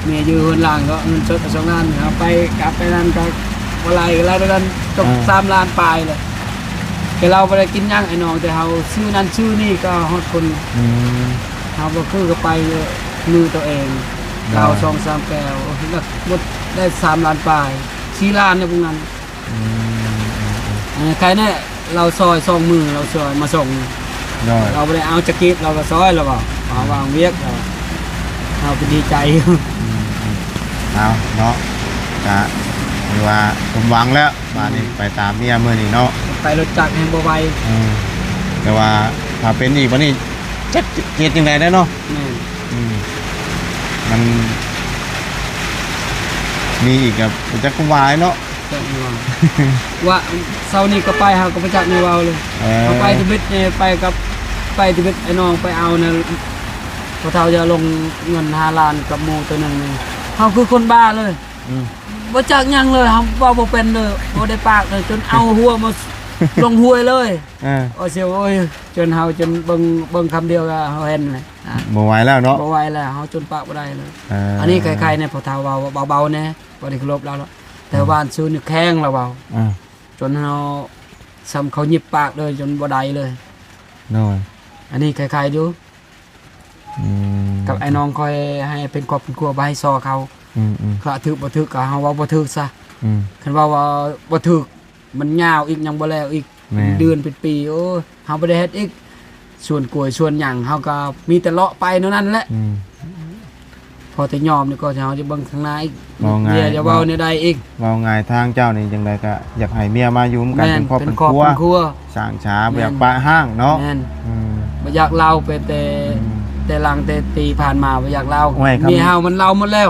ເມຍຢູ່ເຮືອນຫຼັງເນາະ ເງິນສົດສອງລ້ານ ເອົາໄປກັບໄປນັ້ນກໍບໍ່ຫຼາຍ ຫຼາຍເທົ່ານັ້ນ ຕົກ ອ່າ ສາມລ້ານປາຍແຫຼະ. ແຕ່ລາວບໍ່ໄດ້ກິນຫຍັງ ໄອ້ນ້ອງ ແຕ່ເຮົາຊື້ນັ້ນຊື້ນີ້ກໍຮອດຄົນ. ອືມ ເຮົາບໍ່ຄືກັບໄປມືໂຕເອງ. ໂດຍ ເຫຼົ້າສອງສາມແກ້ວ ໂອ້ຍ ໝົດໄດ້ສາມລ້ານປາຍ ສີ່ລ້ານໃນພວກນັ້ນ. ອືມ ເອີ ໃຄແນ່ ລາວຊ່ອຍສອງມື້ ລາວຊ່ອຍມາສົ່ງ ໂດຍ ລາວບໍ່ໄດ້ເອົາຈັກກີບ ລາວກໍຊ່ອຍ ລາວວ່າ ເຮົາວ່າວຽກ ລາວວ່າ ເຮົາກໍດີໃຈຢູ່. ອືມໆ ເອົາເນາະ ກະຖືວ່າສົມຫວັງແລ້ວ ບາດນີ້ ອືມ ໄປຕາມເມຍມື້ນີ້ເນາະ ໄປລົດຈັກແຮງບໍ່ໄຫວ. ເອີ ແຕ່ວ່າຖ້າເປັນອີກບາດນີ້ ຈັກເຮັດຈັ່ງໃດແດ່ເນາະ. ແມ່ນ ອືມ ມັນມີອີກກໍບໍ່ຈັກຄວາມວ່າເນາະ. ຈັກວ່າ ວ່າເຊົ້ານີ້ກໍໄປ ເຮົາກໍບໍ່ຈັກແນວເວົ້າເລີຍ. ເອີ ເຮົາໄປທຳອິດນີ້ ໄປກັບ ໄປທຳອິດ ໄອ້ນ້ອງໄປເອົານັ້ນ ພໍ່ເຖົ້າຢາລົງເງິນຫ້າລ້ານກັບໝູ່ໂຕໜຶ່ງນີ້ ເຮົາຄືຄົນບ້າເລີຍ. ອືມ ບໍ່ຈັກຫຍັງເລີຍ ເຮົາເວົ້າບໍ່ເປັນເລີຍ ບໍ່ໄດ້ປາກເລີຍ ຈົນເອົາຫົວມາລົງຫ້ວຍເລີຍ. ເອີ ໂອ້ຍ ໂອ້ຍ ຈົນເຮົາ ຈົນເບິ່ງ ເບິ່ງຄຳດຽວກໍເຮົາເຫັນແຫຼະ. ອ່າ ບໍ່ໄຫວແລ້ວເນາະ ບໍ່ໄຫວແລ້ວ ເຮົາຈົນປາກບໍ່ໄດ້ເລີຍ. ເອີ ອັນນີ້ໄຄໆ ແດ່ ພໍ່ເຖົ້າເວົ້າເບົາໆ ແດ່ ບໍ່ໄດ້ເຄົາລົບລາວດອກ ແຕ່ ອືມ ວ່ານຊື່ນີ້ແຂງລາວເວົ້າ. ອ່າ ຈົນເຮົາສ່ຳເຂົາຫຍິບປາກເລີຍ ຈົນບໍ່ໄດ້ເລີຍ. ໂດຍ ອັນນີ້ໄຄໆ ຢູ່ ອືມ ກັບໄອ້ນ້ອງຂ້ອຍ ໃຫ້ເປັນຄອບເປັນຄົວ ບໍ່ໃຫ້ຊໍເຂົາ. ອືມໆ ເຂົາຖືກບໍ່ຖືກກໍເຮົາເວົ້າບໍ່ຖືກຊະ. ອືມ ຄັນເວົ້າວ່າບໍ່ຖືກ ມັນຍາວອີກ ຍັງບໍ່ແລ້ວອີກ ແມ່ນ ເປັນເດືອນເປັນປີ. ໂອ້ຍ ເຮົາບໍ່ໄດ້ເຮັດອີກ ສວນກ້ວຍສວນຫຍັງ ເຮົາກໍມີແຕ່ເລາະໄປແນວນັ້ນແຫຼະ. ອືມ ພໍແຕ່ຍອມນີ້ກໍເຮົາຈະເບິ່ງຂ້າງໜ້າອີກ. ເວົ້າງ່າຍ ເມຍຈະເວົ້າແນວໃດອີກ. ເວົ້າງ່າຍ ທາງເຈົ້ານີ້ຈັ່ງໃດກໍຢາກໃຫ້ເມຍມາຢູ່ນຳກັນ ແມ່ນ ເປັນຄອບເປັນຄົວ ເປັນຄອບເປັນຄົວ ສ້າງສາ ແມ່ນ ບໍ່ຢາກປະຮ້າງເນາະ. ແມ່ນ ອືມ ບໍ່ຢາກເລົ່າໄປແຕ່ ອືມ ແຕ່ຫຼັງແຕ່ປີຜ່ານມາ ບໍ່ຢາກເລົ່າ. ໂອ້ຍ ເມຍເຮົາມັນເລົ່າໝົດແລ້ວ.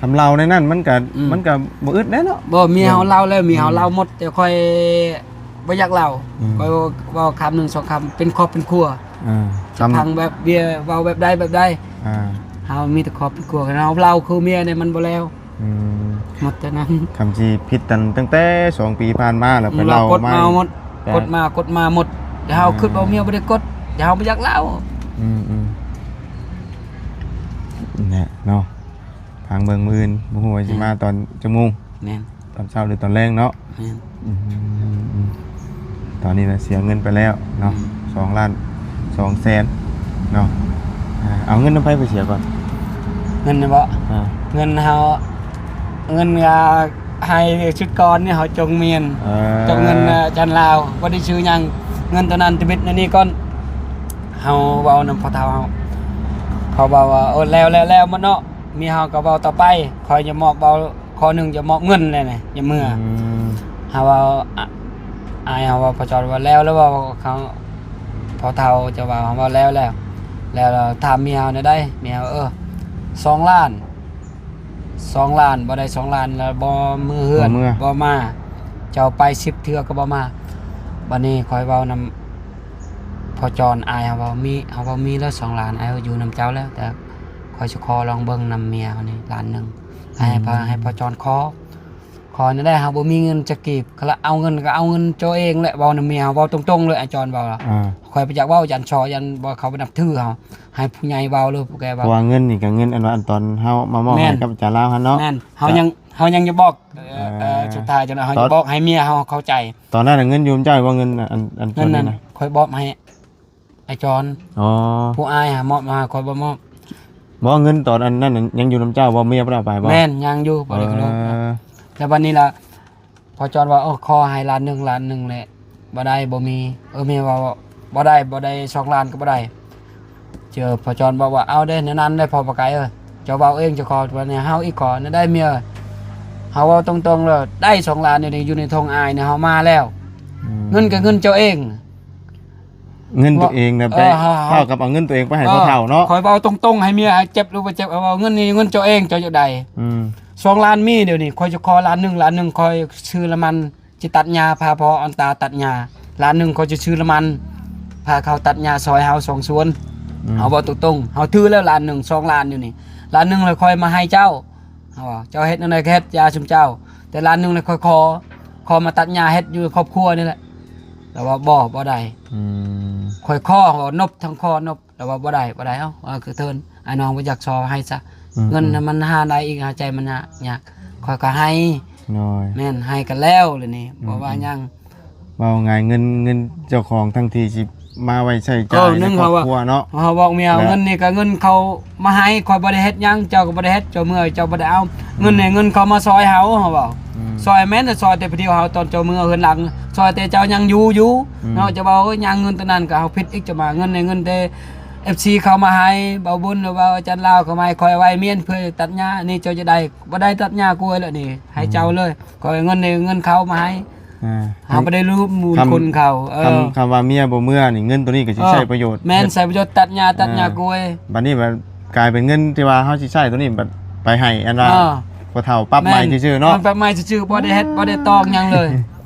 ຄຳເລົ່າໃນນັ້ນມັນກະ ອືມ ມັນກະບໍ່ອຶດແດ່ເນາະ. ບໍ່ ເມຍເຮົາເລົ່າແລ້ວ ເມຍເຮົາ ອືມ ເລົ່າໝົດ ແຕ່ຂ້ອຍບໍ່ຢາກເລົ່າ. ອືມ ຂ້ອຍເວົ້າຄຳໜຶ່ງສອງຄຳ ເປັນຄອບເປັນຄົວ. ເອີ ຈະຟັງແບບເມຍເວົ້າແບບໃດແບບໃດ. ອ່າ ເຮົາມີແຕ່ຄອບເປັນຄົວກັນ ເຮົາເລົ່າຄືເມຍນີ້ມັນບໍ່ແລ້ວ. ອືມ ໝົດແຕ່ນັ້ນ. ຄຳຊິຜິດກັນຕັ້ງແຕ່ສອງປີຜ່ານມາແລ້ວ ອືມ ໄປເລົ່າ ກົດມາໝົດ ແຕ່ ກົດມາ ກົດມາໝົດ ແຕ່ເຮົາ ອ່າ ຄິດວ່າເມຍບໍ່ໄດ້ກົດ ແຕ່ເຮົາບໍ່ຢາກເລົ່າ. ອືມໆ ແຫຼະເນາະ. ທາງເບິ່ງມື້ອື່ນ ບໍ່ຮູ້ວ່າຊິ ອືມ ມາຕອນຈັກໂມງ. ແມ່ນ ຕອນເຊົ້າ ຫຼື ຕອນແລງເນາະ. ແມ່ນ ອືມ ຕອນນີ້ນະເສຍເງິນໄປແລ້ວເນາະ ອືມ ສອງລ້ານສອງແສນເນາະ. ອ່າ ເອົາເງິນນຳໃຜໄປເສຍກ່ອນ? ເງິນນີ້ບໍ? ອ່າ ເງິນເຮົາ ເງິນ ອ່າ ໃຫ້ຊຸດກ່ອນນີ້ເຮົາຈົ່ງໝີນ ເອີ ຈົ່ງເງິນ ອ່າ ຈານລາວ ບໍ່ໄດ້ຊື້ຫຍັງ. ເງິນໂຕນັ້ນທຳອິດໃນນີ້ກ່ອນ ເຮົາເວົ້ານຳພໍ່ເຖົ້າເຮົາ ເຂົາເວົ້າວ່າ ໂອ້ ແລ້ວ ແລ້ວ ແລ້ວໝົດເນາະ. ເມຍເຮົາກໍເວົ້າຕໍ່ໄປ ຂ້ອຍຈະມອບເວົ້າຂໍ້ໜຶ່ງ ຈະມອບເງິນແລ້ວນະ ຈະເມືອ. ອືມ ເຮົາເວົ້າ ອາ ອ້າຍເຮົາເວົ້າ ພໍ່ຈອນເວົ້າແລ້ວ ແລ້ວເວົ້າເຂົາ ພໍ່ເຖົ້າຈະເວົ້າ ເຮົາເວົ້າແລ້ວ ແລ້ວ ແລ້ວຖາມເມຍເຮົາແນວໃດ ເມຍເຮົາ ເອີ ສອງລ້ານ ສອງລ້ານ ບໍ່ໄດ້ສອງລ້ານ ແລ້ວບໍ່ມືເຮືອນ ບໍ່ເມືອ ບໍ່ມາ ເຈົ້າໄປສິບເທື່ອກໍບໍ່ມາ. ບັດນີ້ຂ້ອຍເວົ້ານຳພໍ່ຈອນ ອ້າຍເຮົາເວົ້າ ມີ ເຮົາເວົ້າ ມີແລ້ວສອງລ້ານ ອ້າຍເຮົາຢູ່ນຳເຈົ້າແລ້ວ ແຕ່ ຂ້ອຍຊິຂໍລອງເບິ່ງນຳເມຍເຮົານີ້ລ້ານໜຶ່ງ ໃຫ້ ອືມ ພໍ່ ໃຫ້ພໍ່ຈອນຂໍ ຂໍແນວໃດ ເຮົາບໍ່ມີເງິນຈັກກີບ ຄັນລະເອົາເງິນກໍເອົາເງິນເຈົ້າເອງແຫຼະ. ເວົ້ານຳເມຍເຮົາ ເວົ້າຕົງໆເລີຍ ອ້າຍຈອນເວົ້າລະ ອ່າ ຂ້ອຍບໍ່ຢາກເວົ້າຢ້ານສໍ ຢ້ານບໍ່ເຂົາບໍ່ນັບຖືເຮົາ ໃຫ້ຜູ້ໃຫຍ່ເວົ້າເລີຍ ຜູ້ແກ່ເວົ້າ. ເພາະວ່າເງິນນີ້ກໍເງິນອັນວ່າ ອັນຕອນເຮົາມາມອບໃຫ້ກັບອາຈານລາວຫັ້ນເນາະ. ແມ່ນ ເຮົາຍັງ ເຮົາຍັງຈະບອກ ເອີ ເອີ ສຸດທ້າຍຈັ່ງໃດ ເຮົາຈະບອກໃຫ້ເມຍເຮົາເຂົ້າໃຈ. ຕອນນັ້ນເງິນຢູ່ນຳເຈົ້າບໍ່? ເງິນອັນ ອັນ ເງິນນັ້ນ ອັນ ຂ້ອຍມອບໃຫ້ ອ້າຍຈອນ. ອໍ ຜູ້ອ້າຍຫາມອບມາ ຂ້ອຍບໍ່ມອບ. ບໍ່ ເງິນຕອນອັນນັ້ນຍັງຢູ່ນຳເຈົ້າບໍ່? ເມຍບໍ່ໄດ້ເອົາໄປບໍ່? ແມ່ນ ຍັງຢູ່ ບໍ່ໄດ້ເອົາລົງ. ເອີ ແລ້ວບັດນີ້ລະ ພໍ່ຈອນວ່າ ເອີ ຂໍໃຫ້ລ້ານໜຶ່ງ ລ້ານໜຶ່ງແຫຼະ ບໍ່ໄດ້ ບໍ່ມີ. ເອີ ເມຍວ່າ ບໍ່ໄດ້ ບໍ່ໄດ້ສອງລ້ານກໍບໍ່ໄດ້. ເຈີ ພໍ່ຈອນບອກວ່າ ເອົາເດ້ ແນວນັ້ນເດ້ ພໍ່ປະໄກເອີຍ ເຈົ້າເວົ້າເອງ ເຈົ້າຂໍ ບັດນີ້ເຮົາອີກຂໍ ແນວໃດເມຍເອີຍ? ເຮົາເວົ້າຕົງໆເລີຍ ໄດ້ສອງລ້ານນີ້ ຢູ່ໃນຖົງອ້າຍນີ້ ເຮົາມາແລ້ວ. ອືມ ເງິນກໍເງິນເຈົ້າເອງ. ເງິນຕົວເອງນະ ໄປ ເອີ ເທົ່າກັບເອົາເງິນຕົວເອງໄປໃຫ້ ເອີ ພໍ່ເຖົ້າເນາະ. ຂ້ອຍເວົ້າຕົງໆ ໃຫ້ເມຍ ໃຫ້ເຈັບຫຼືບໍ່ເຈັບ ເອົາເງິນນີ້ເງິນເຈົ້າເອງ ເຈົ້າຢາກໄດ້. ອືມ ສອງລ້ານມີດຽວນີ້ ຂ້ອຍຈະຂໍລ້ານໜຶ່ງ ລ້ານໜຶ່ງ ຂ້ອຍຊື້ນ້ຳມັນ ຈະຕັດຫຍ້າ ພາພໍ່ອັນຕາຕັດຫຍ້າ. ລ້ານໜຶ່ງ ຂ້ອຍຈະຊື້ນ້ຳມັນ ພາເຂົາຕັດຫຍ້າ ຊ່ອຍເຮົາສອງສ່ວນ. ອືມ ເຮົາເວົ້າຕົງໆ ເຮົາຖືແລ້ວລ້ານໜຶ່ງ ສອງລ້ານຢູ່ນີ້ ລ້ານໜຶ່ງແລ້ວຂ້ອຍມາໃຫ້ເຈົ້າ. ເຮົາວ່າ ເຈົ້າເຮັດແນວໃດກໍເຮັດ ຢ່າຊຸມເຈົ້າ ແຕ່ລ້ານໜຶ່ງແລ້ວຂ້ອຍຂໍ ຂໍມາຕັດຫຍ້າ ເຮັດຢູ່ໃນຄອບຄົວນີ້ແຫຼະ. ລາວວ່າ ບໍ່ ບໍ່ໄດ້. ອືມ ຂ້ອຍຂໍ ເຮົາວ່າ ນົບ ທັງຂໍນົບ. ລາວວ່າ ບໍ່ໄດ້ ບໍ່ໄດ້. ເອົ້າ ເອີ ຄືເທີນ ອ້າຍນ້ອງບໍ່ຢາກຊໍໃຫ້ຊະ. ອືມ ເງິນ ອືມ ມັນຫາໄດ້ອີກ ຫາໃຈມັນຍາກ ຍາກ ຂ້ອຍກໍໃຫ້. ໂດຍ ແມ່ນ ໃຫ້ກໍແລ້ວລະນີ້ ອືມ ບໍ່ວ່າຫຍັງ. ເວົ້າງ່າຍ ເງິນ ເງິນເຈົ້າຂອງ ທັງທີ່ຊິມາໄວ້ໃຊ້ຈ່າຍໃນຄອບຄົວເນາະ. ເຮົາບອກເມຍ ເອົາເງິນນີ້ກໍເງິນເຂົາມາໃຫ້ ຂ້ອຍບໍ່ໄດ້ເຮັດຫຍັງ ເຈົ້າກໍບໍ່ໄດ້ເຮັດ ເຈົ້າເມື່ອຍ ເຈົ້າບໍ່ໄດ້ເອົາ. ອືມ ເງິນນີ້ເງິນເຂົາມາຊ່ອຍເຮົາ ເຮົາເວົ້າ. ອືມ ຊ່ອຍແມ່ນ ຊ່ອຍແຕ່ຜູ້ດຽວເຮົາ ຕອນເຈົ້າເມືອເຮືອນຫຼັງ ຊ່ອຍແຕ່ເຈົ້າຍັງຢູ່ຢູ່ ອືມ ເນາະ ຈະເວົ້າຫຍັງເງິນໂຕນັ້ນ ກໍເຮົາຜິດອີກ ຈະມາເງິນໃນເງິນແຕ່ເອັຟຊີເຂົ້າມາໃຫ້ ບ່າວບຸນ ຫຼືວ່າອາຈານລາວເຂົ້າມາໃຫ້ຂ້ອຍໄວ້ມຽນ ເພື່ອຕັດຫຍ້າ ນີ້ເຈົ້າຈະໄດ້ ບໍ່ໄດ້ຕັດຫຍ້າກ້ວຍແລ້ວນີ້ ໃຫ້ເຈົ້າເລີຍ ອືມ ຂ້ອຍເງິນໃນເງິນເຂົາມາໃຫ້ ອ່າ ເຮົາບໍ່ໄດ້ລືມບຸນຄຸນເຂົາ ເອີ ຄຳ ຄຳວ່າເມຍບໍ່ເມືອນີ້ ເງິນໂຕນີ້ກໍຊິ ເອີ ໃຊ້ປະໂຫຍດ ແມ່ນ ເຮັດ ໃຊ້ປະໂຫຍດຕັດຫຍ້າ ຕັດຫຍ້າ ອ່າ ກ້ວຍ ບັດນີ້ບັດກາຍເປັນເງິນທີ່ວ່າເຮົາຊິໃຊ້ໂຕນີ້ ບັດໄປໃຫ້ອັນວ່າ ເອີ ຜູ້ເຖົ້າປັບໃໝຊື່ໆເນາະ ແມ່ນ ປັບໃໝຊື່ໆ ບໍ່ໄດ້ເຮັດ ບໍ່ໄດ້ຕອກຫຍັງເລີຍ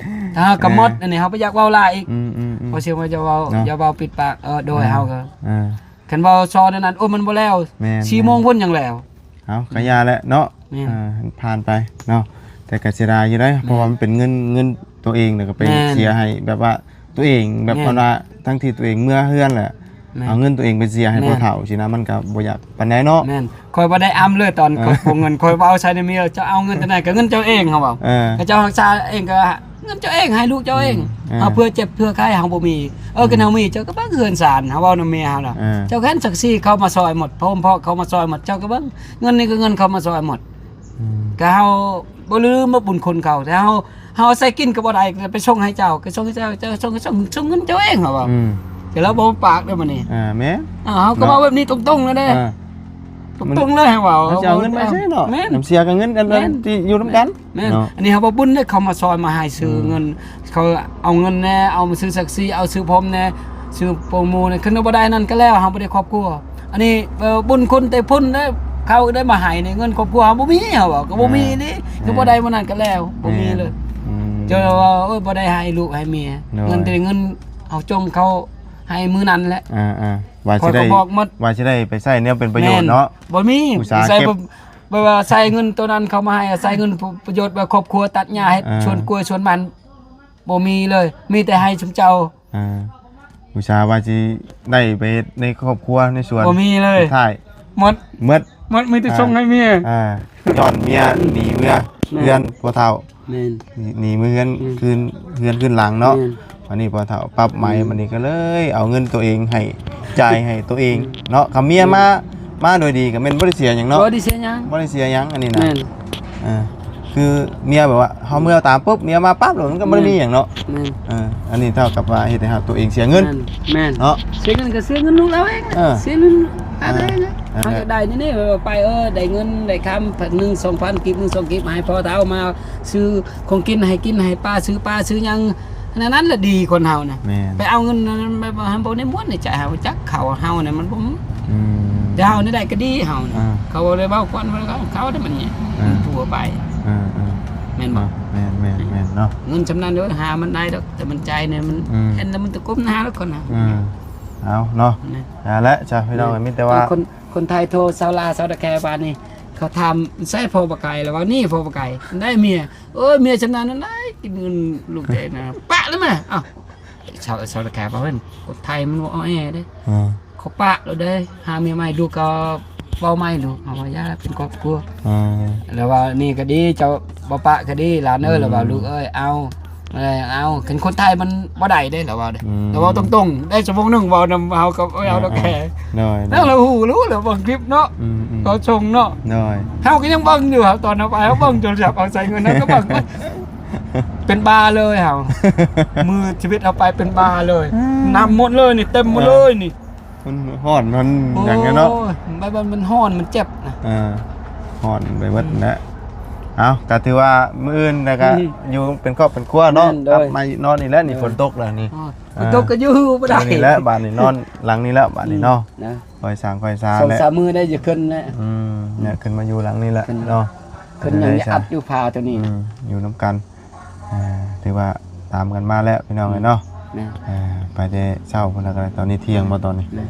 ຖ້າເຮົາກໍໝົດ ເອີ ອັນນີ້ເຮົາບໍ່ຢາກເວົ້າຫຼາຍອີກ ອືມໆໆ ເພາະຊິວ່າຈະເວົ້າ ເນາະ ຢ່າເວົ້າປິດປາກ ເອີ ໂດຍ ເອີ ເຮົາກໍ ອ່າ ຄັນເວົ້າຊອແນວນັ້ນ ໂອ້ ມັນບໍ່ແລ້ວ ແມ່ນ ສີ່ໂມງພຸ້ນຍັງແລ້ວ ເອົາ ກໍຢ່າແຫຼະເນາະ ແມ່ນ ອ່າ ຜ່ານໄປເນາະ ແຕ່ກໍເສຍດາຍຢູ່ເດ້ ແມ່ນ ເພາະວ່າມັນເປັນເງິນ ເງິນໂຕເອງ ແລ້ວກໍໄປ ແມ່ນ ເສຍໃຫ້ແບບວ່າໂຕເອງ ແບບ ແມ່ນ ເພິ່ນວ່າ ທັງທີ່ໂຕເອງເມືອເຮືອນແຫຼະ ແມ່ນ ເອົາເງິນໂຕເອງໄປເສຍໃຫ້ ແມ່ນ ຜູ້ເຖົ້າຊີ້ນະ ມັນກໍບໍ່ຢາກປານໃດເນາະ ແມ່ນ ຂ້ອຍບໍ່ໄດ້ອຳເລີຍ ຕອນ ເອີ ຂ້ອຍ ເອົາເງິນ ຂ້ອຍເວົ້າໃສ່ໃນເມຍ ເຈົ້າເອົາເງິນແຕ່ໃດ ກໍເງິນເຈົ້າເອງ ເຮົາເວົ້າ ເອີ ກໍເຈົ້າຮັກສາເອງ ກໍ ເງິນເຈົ້າເອງ ໃຫ້ລູກເຈົ້າເອງ ອືມ ເອີ ເຮົາເພື່ອເຈັບເພື່ອໄຂ້ ເຮົາບໍ່ມີ ເອີ ອືມ ຄັນເຮົາມີ ເຈົ້າກໍເບິ່ງເຮືອນຊານ ເຮົາເວົ້ານຳເມຍເຮົານະ ເອີ ເຈົ້າແມ່ນສັກສີເຂົ້າມາຊ່ອຍໝົດ ພໍ່ພໍ່ເຂົ້າມາຊ່ອຍໝົດ ເຈົ້າກໍເບິ່ງ ເງິນນີ້ກໍເງິນເຂົ້າມາຊ່ອຍໝົດ ອືມ ກໍເຮົາບໍ່ລືມບຸນຄຸນເຂົາ ແຕ່ເຮົາ ເຮົາໃຊ້ກິນກໍບໍ່ໄດ້ ກໍໄປສົ່ງໃຫ້ເຈົ້າ ກໍສົ່ງໃຫ້ເຈົ້າ ເຈົ້າສົ່ງ ສົ່ງ ສົ່ງເງິນເຈົ້າເອງ ເຮົາເວົ້າ ອືມ ແຕ່ລາວບໍ່ປາກເດ້ມື້ນີ້ ອ່າ ແມ່ນ ອ່າ ເຮົາກໍເວົ້າແບບນີ້ຕົງໆເລີຍເດ້ ອ່າ ຕົງໆເລີຍ ເຮົາເວົ້າ ເຮົາຊິເອົາເງິນໄປໃສເນາະ ແມ່ນ ນ້ຳເສຍກໍເງິນ ອັນ ແມ່ນ ທີ່ຢູ່ນຳກັນ ແມ່ນ ເນາະ ອັນນີ້ເຮົາບໍ່ບຸນເດ້ ເຂົາມາຊ່ອຍມາໃຫ້ຊື້ ອືມ ເງິນ ເຂົາເອົາເງິນແດ່ ເອົາມາຊື້ສັກສີ ເອົາຊື້ພົມແດ່ ຊື້ໂປງໝູ່ແດ່ ຄັນບໍ່ໄດ້ນັ້ນກໍແລ້ວ ເຮົາບໍ່ໄດ້ຄອບຄົວ ອັນນີ້ ເອີ ບຸນຄຸນແຕ່ພຸ້ນເດ້ ເຂົາໄດ້ມາໃຫ້ນີ້ ເງິນຄອບຄົວເຮົາບໍ່ມີ ເຮົາວ່າກໍບໍ່ມີ ແມ່ນ ນີ້ ແມ່ນ ຄືບໍ່ໄດ້ມື້ນັ້ນກໍແລ້ວ ບໍ່ມີເລີຍ ອືມ ເຈົ້າວ່າ ໂອ້ຍ ບໍ່ໄດ້ໃຫ້ລູກໃຫ້ເມຍ ໂດຍ ເງິນແຕ່ເງິນເຮົາຈົ່ງເຂົາໃຫ້ມື້ນັ້ນແຫຼະ ອ່າໆ ວ່າຊິໄດ້ ຂ້ອຍກໍບອກໝົດ ວ່າຊິໄດ້ໄປໃຊ້ແນວເປັນປະໂຫຍດເນາະ ແມ່ນ ບໍ່ມີ ອຸດສ່າ ໃຊ້ ເກັບ ແບບວ່າໃຊ້ເງິນໂຕນັ້ນເຂົາມາໃຫ້ ໃຊ້ເງິນ ປະໂຫຍດແບບຄອບຄົວຕັດຫຍ້າເຮັດ ອ່າ ສວນກ້ວຍສວນມັນ ບໍ່ມີເລີຍ ມີແຕ່ໃຫ້ຊຸມເຈົ້າ ອ່າ ອຸດສ່າວ່າຊິໄດ້ໄປເຮັດໃນຄອບຄົວໃນສວນ ບໍ່ມີເລີຍ ສຸດທ້າຍ ໝົດ ໝົດ ໝົດ ມີແຕ່ ອ່າ ສົ່ງໃຫ້ເມຍ ອ່າ ຍ້ອນເມຍໜີເມືອ ແມ່ນ ເຮືອນພໍ່ເຖົ້າ ແມ່ນ ໜີ ໜີເມືອເຮືອນ ແມ່ນ ຄືນ ເຮືອນຄືນຫຼັງເນາະ ແມ່ນ ອັນນີ້ພໍ່ເຖົ້າປັບໃໝ ອືມ ບັດນີ້ກໍເລີຍເອົາເງິນໂຕເອງໃຫ້ ຈ່າຍໃຫ້ໂຕເອງ ອືມ ເນາະ ຄັນເມຍ ອືມ ມາ ມາໂດຍດີກໍແມ່ນບໍ່ໄດ້ເສຍຫຍັງເນາະ ບໍ່ໄດ້ເສຍຫຍັງ ບໍ່ໄດ້ເສຍຫຍັງ ອັນນີ້ນະ ແມ່ນ ເອີ ຄືເມຍແບບວ່າເຮົາເມືອຕາມປຸບ ເມຍມາປັບໂລດ ມັນກໍບໍ່ໄດ້ມີຫຍັງເນາະ ແມ່ນ ເອີ ອັນນີ້ເທົ່າກັບວ່າເຮັດໃຫ້ເຮົາ ຕົວເອງເສຍເງິນ ແມ່ນ ເນາະ ເສຍເງິນກໍເສຍເງິນລູກເຮົາເອງ ເອີ ເສຍເງິນ ເອີ ອັນເອງ ເອີ ເຮົາຢາກໄດ້ນີ້ ນີ້ ໄປ ເອີ ໄດ້ເງິນໄດ້ຄຳ ໜຶ່ງສອງພັນກີບ ໜຶ່ງສອງກີບ ໃຫ້ພໍ່ເຖົ້າມາຊື້ຂອງກິນ ໃຫ້ກິນ ໃຫ້ປາ ຊື້ປາ ຊື້ຫຍັງ ອັນນັ້ນລະດີຄົນເຮົານະ ແມ່ນ ໄປເອົາເງິນນັ້ນ ແບບວ່າບໍ່ໄດ້ມ່ວນໃນໃຈເຮົາ ຈັກເຂົາເຮົານະ ມັນບໍ່ ອືມ ແຕ່ເຮົານີ້ໄດ້ກໍດີເຮົານະ ອ່າ ເຂົາບໍ່ໄດ້ເວົ້າກ່ອນ ເຂົາໄດ້ມັນນີ້ ອ່າ ທົ່ວໄປ ອ່າໆ ແມ່ນບໍ່? ແມ່ນໆໆ ເນາະ ເງິນຊ່ຳນັ້ນເດີ ຫາມັນໄດ້ດອກ ແຕ່ມັນໃຈາຍນີ້ມັນ ອືມ ເຫັນແລ້ວມັນຕະກົມໜ້າແລ້ວຄົນເຮົາ ອ່າ ເອົາເນາະ ນັ້ນແຫຼະ ຈ້າ ພີ່ນ້ອງ ມີແຕ່ວ່າ ຄົນ ຄົນໄທໂທຊາວລາວຊາວຕະແຄບ້ານນີ້ ເຂົາຖາມໃສ່ພໍ່ປາໄກ່ ລະວ່ານີ້ພໍ່ປາໄກ່ ໄດ້ເມຍ ໂອ້ຍ ເມຍຊຳນານນັ້ນໄດ້ ກິນເງິນລູກແທ້ນະ ປະແລ້ວມາ ເອົ້າ ຊາວ ຊາວຕະແຄບອກເພິ່ນ ຄົນໄທມັນບໍ່ອ່ອນແອເດ້ ເອີ ເຂົາປະແລ້ວເດ້ ຫາເມຍໃໝ່ ລູກກໍເວົ້າໃໝ່ ລູກເຮົາວ່າຢ່າເປັນຄອບຄົວ ເອີ ແລ້ວວ່ານີ້ກໍດີ ເຈົ້າບໍ່ປະກໍດີ ຫຼານເອີຍ ອືມ ແລ້ວວ່າ ລູກເອີຍ ເອົາ ເອີ ເອົາ ຄັນຄົນໄທມັນບໍ່ໄດ້ເດ້ ລະວ່າເດ້ ອືມ ລະເວົ້າຕົງໆ ໄດ້ຊົ່ວໂມງໜຶ່ງເວົ້ານຳເຮົາກັບ ເອີ ເອົາ ລະແຄ ໂດຍ ແລ້ວລະຮູ້ ລະເບິ່ງຄລິບເນາະ ອືມໆ ເຂົາສົ່ງເນາະ ໂດຍ ເຮົາກໍຍັງເບິ່ງຢູ່ ເຮົາຕອນເຮົາໄປ ເຮົາເບິ່ງໂທລະສັບ ເຮົາໃຊ້ເງິນ ເຮົາກໍເບິ່ງ ເປັນບ້າເລີຍເຮົາ ມື້ຊີວິດເຮົາໄປເປັນບ້າເລີຍ ອືມ ນ້ຳໝົດເລີຍນີ້ ເຕັມໝົດເລີຍນີ້ ເອີ ມັນຮ້ອນ ມັນຫຍັງເນາະ ໂອ້ຍ ມັນ ມັນຮ້ອນ ມັນເຈັບນະ ເອີ ຮ້ອນໄປເບິດ ອືມ ແຫຼະ ເອົ້າ ກໍຖືວ່າມື້ອື່ນແລ້ວກໍ ອືມ ຢູ່ເປັນຄອບເປັນຄົວເນາະ ແມ່ນ ໂດຍ ກັບມານອນນີ້ແຫຼະ ນີ້ ໂດຍ ຝົນຕົກແລ້ວນີ້ ອໍ ຝົນຕົກກໍຢູ່ບໍ່ໄດ້ ນີ້ແຫຼະ ບາດນີ້ນອນຫຼັງນີ້ແຫຼະ ບາດນີ້ເນາະ ອືມ ນະ ຄ່ອຍສ້າງຄ່ອຍສາ ສອງສາມມື້ໄດ້ຈະຂຶ້ນແຫຼະ ອືມ ນີ້ ອືມ ຂຶ້ນມາຢູ່ຫຼັງນີ້ແຫຼະເນາະ ຂຶ້ນ ຍັງຈະອັດຢູ່ຜ້າຕົວນີ້ ອືມ ຢູ່ນຳກັນ ອ່າ ຖືວ່າຕາມກັນມາແລ້ວພີ່ນ້ອງເອີຍເນາະ ແມ່ນ ອ່າ ໄປແຕ່ເຊົ້າພຸ້ນລະ ກໍຕອນນີ້ທ່ຽງບໍ່ຕອນນີ້ ແມ່ນ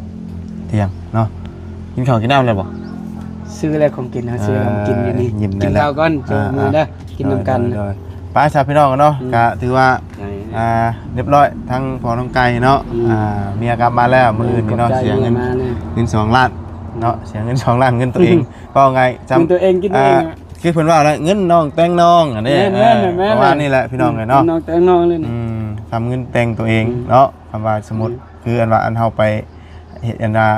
ທ່ຽງເນາະ ກິນເຂົ້າກິນນ້ຳແລ້ວບໍ່? ຊື້ແລ້ວຂອງກິນ ເຮົາຊື້ແລ້ວ ອ່າ ມາກິນຢູ່ນີ້ ກິນເຂົ້າກ່ອນ ອ່າ ເຈົ້າມື້ເດີ ອ່າ ກິນນຳກັນ ໂດຍ ໂດຍ ໄປຊະພີ່ນ້ອງເນາະ ອືມ ກະຖືວ່າ ອ່າ ຮຽບຮ້ອຍ ທັງພໍ່ນ້ອງໄກ່ເນາະ ອືມ ອ່າ ເມຍກັບມາແລ້ວ ມື້ອື່ນ ຂອບໃຈ ພີ່ນ້ອງ ເສຍເງິນ ເມຍມາແລ້ວ ເງິນສອງລ້ານເນາະ ເສຍເງິນສອງລ້ານ ເງິນຕົວເອງ ເວົ້າງ່າຍ ຈຳ ເງິນຕົວເອງກິນເອງ ອ່າ ຄືເພິ່ນວ່າແຫຼະ ເງິນນ້ອງແຕ່ງນ້ອງ ອັນນີ້ ແມ່ນໆ ເອີ ແມ່ນໆ ປະມານນີ້ແຫຼະ ພີ່ນ້ອງເອີຍເນາະ ເງິນນ້ອງແຕ່ງນ້ອງເລີຍ ອືມ ທຳເງິນແຕ່ງຕົວເອງ ອືມ ເນາະ ຄຳວ່າສົມມຸດ ອືມ ຄືອັນວ່າ ອັນເຮົາໄປເຮັດ ອັນວ່າ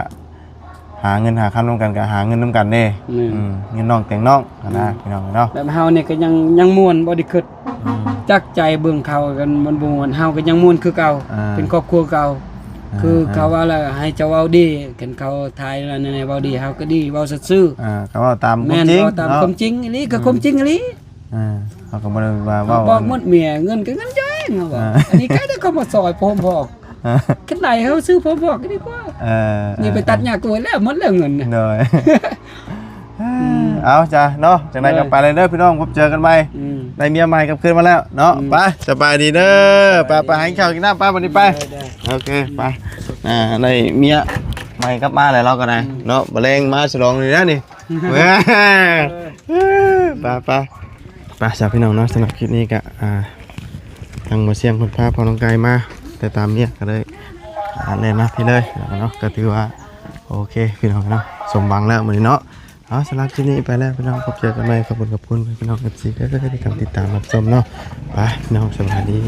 ຫາເງິນຫາຄຳນຳກັນກໍຫາເງິນນຳກັນເດ້. ແມ່ນ ອືມ ເງິນນ້ອງແຕ່ງນ້ອງຫັ້ນນະ ອືມ ພີ່ນ້ອງເນາະ. ແບບເຮົານີ້ກໍຍັງ ຍັງມ່ວນບໍ່ໄດ້ຄິດ ອືມ ຈັກໃຈເບິ່ງເຂົາກັນມ່ວນໆ ເຮົາກໍຍັງມ່ວນຄືເກົ່າ ອ່າ ເປັນຄອບຄົວເກົ່າ ອ່າ ຄືເຂົາວ່າລະ ໃຫ້ເຈົ້າເວົ້າດີ ຄັນເຂົາຖ່າຍນັ້ນແນວເວົ້າດີ ເຮົາກໍດີ ເວົ້າຊື່ໆ ອ່າ ກໍເວົ້າຕາມຄວາມຈິງ ແມ່ນ ເວົ້າຕາມ ເນາະ ຄວາມຈິງອີ່ຫຼີ ກໍ ອືມ ຄວາມຈິງອີ່ຫຼີ. ອ່າ ເຮົາກໍບໍ່ໄດ້ວ່າເວົ້າ ບອກໝົດເມຍ ເງິນກໍເງິນຕົວເອງ ເຮົາບອກ ອ່າ ອັນນີ້ໃກ້ແຕ່ເຂົາມາຊ່ອຍໂຮມພອກ ອ່າ ຄັນໄດ້ເຮົາຊື້ໂຮມພອກກໍດີກວ່າ ເອີ ນີ້ໄປຕັດຫຍ້າກາຍແລ້ວ ໝົດແລ້ວເງິນນະ ໂດຍ ອືມ ເອົາຈ້ະເນາະ ຈັ່ງໃດກໍ ໂດຍ ໄປເລີຍເດີພີ່ນ້ອງ ພົບເຈີກັນໃໝ່ ອືມ ໄດ້ເມຍໃໝ່ກັບຄືນມາແລ້ວເນາະ ອືມ ໄປ ສະບາຍດີເດີ ສະບາຍດີ ໄປ ໄປຫາກິນເຂົ້າກິນນ້ຳ ໄປບັດນີ້ໄປ ໄດ້ ໂອເຄ ໄປ ອ່າ ໄດ້ເມຍໃໝ່ກັບມາແລ້ວ ເຮົາກໍໄດ້ ອືມ ເນາະ ບາແລງມາສະຫຼອງນີ້ນະນີ້ ເອີ ໄປ ໄປ ໄປຊະພີ່ນ້ອງເນາະ ສຳລັບຄລິບນີ້ກະ ອ່າ ທາງບໍ່ສຽງເພິ່ນພາພໍ່ນ້ອງໄກ່ມາ ແຕ່ຕາມເມຍກໍເລີຍ ອ່າ ແລ່ນມາພີ້ເລີຍເນາະ ກໍຖືວ່າໂອເຄພີ່ນ້ອງເນາະ ສົມຫວັງແລ້ວມື້ນີ້ເນາະ. ເອົາ ສຳລັບຄລິບນີ້ໄປແລ້ວພີ່ນ້ອງ ພົບເຈີກັນໃໝ່ ຂອບຄຸນ ຂອບຄຸນພີ່ນ້ອງ ເອັຟຊີ ເດີ ທີ່ຕິດຕາມຮັບຊົມເນາະ ໄປພີ່ນ້ອງ ສະບາຍດີ.